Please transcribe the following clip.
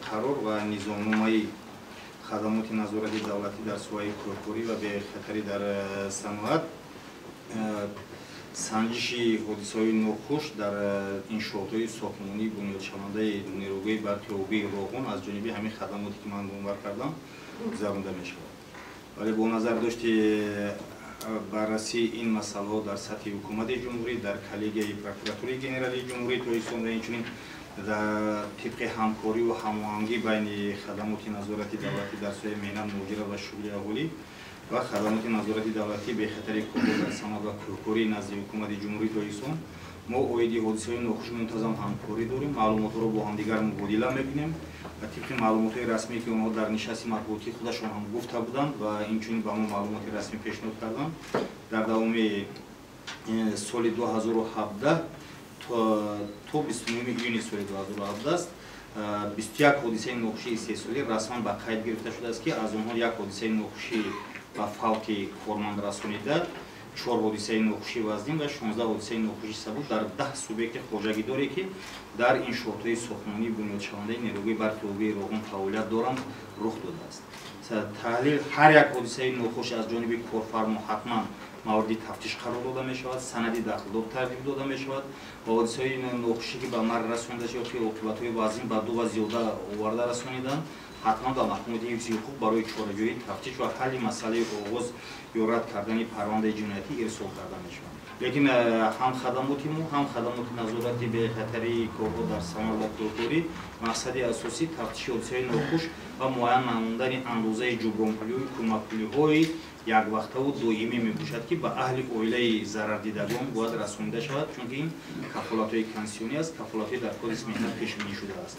Қарор ва низомномаи хадамоти назорати давлатӣ дар соҳаи кӯҳкорӣ ва бехатарӣ дар саноат, санҷиши ҳодисаҳои нохуш дар иншоотҳои сохтмонии бунёдшавандаи нерӯгоҳи барқи обии Роғун аз ҷониби ҳамин хадамоте, ки ман гумбар кардам, гузаронда мешавад. Вале бо назардошти баррасии ин масъалаҳо дар сатҳи ҳукумати ҷумҳурӣ, дар коллегияи прокуратураи генералии Ҷумҳурии Тоҷикистон ва инчунин дар тибқи ҳамкориву ҳамоҳангӣ байни хадамоти назорати давлатӣ дар соҳаи меҳнат, муҳоҷират ва шуғли аҳолӣ ва хадамоти назорати давлатии бехатари корҳо дар саноат ва кӯҳкорӣ назди ҳукумати Ҷумҳурии Тоҷикистон, мо оиди ҳодисаҳои нохуш мунтазам ҳамкорӣ дорем, маълумотҳоро бо ҳамдигар мубодила мекунем ва тибқи маълумотҳои расмие, ки онҳо дар нишасти матбуотии худашон ҳам гуфта буданд ва инчунин ба мо маълумоти расмӣ пешниҳод карданд, дар давоми соли 2017 то 29 июни соли 2017 21 ҳодисаи нохуши истеҳсолӣ расман ба қайд гирифта шудааст, ки аз онҳо як ҳодисаи нохушӣ ба фавти корманд расонида, чор ҳодисаи нохуши вазнин ва 16 ҳодисаи нохуши сабук дар 10 субъекти хоҷагидоре, ки дар иншоотҳои сохтмонии бунёдшавандаи нерӯгоҳи барқи обии Роғун фаъолият доранд, рух додааст. Таҳлил ҳар як ҳодисаи нохуш аз ҷониби корфармо ҳатман мавриди тафтиш қарор дода мешавад, санади дахлдор тартиб дода мешавад ва ҳодисаҳои нохуше, ки ба марг расонида ё ки оқибатҳои вазнин ба ду ва зиёда оварда расониданд, ҳатман ба маҳкамаи ҳифзи ҳуқуқ барои чораҷӯӣ, тафтиш ва ҳалли масъалаи оғоз ё рад кардани парвандаи ҷиноятӣ ирсол карда мешаванд. Лекин ҳам хадамоти мо, ҳам хадамоти назорати бехатарии корҳо дар саноат ва кӯҳкорӣ мақсади асосӣ тафтиши ҳодисаҳои нохуш ва муайян намудани андозаи ҷубронпулиҳои кӯмакпулиҳои яквақтаву доимӣ мебошад, ки ба аҳли оилаи зарардидагон бояд расонида шавад, чунки ин кафолатҳои конститутсионӣ аст, кафолатҳои дар Кодекси меҳнат пешбинӣ шудааст.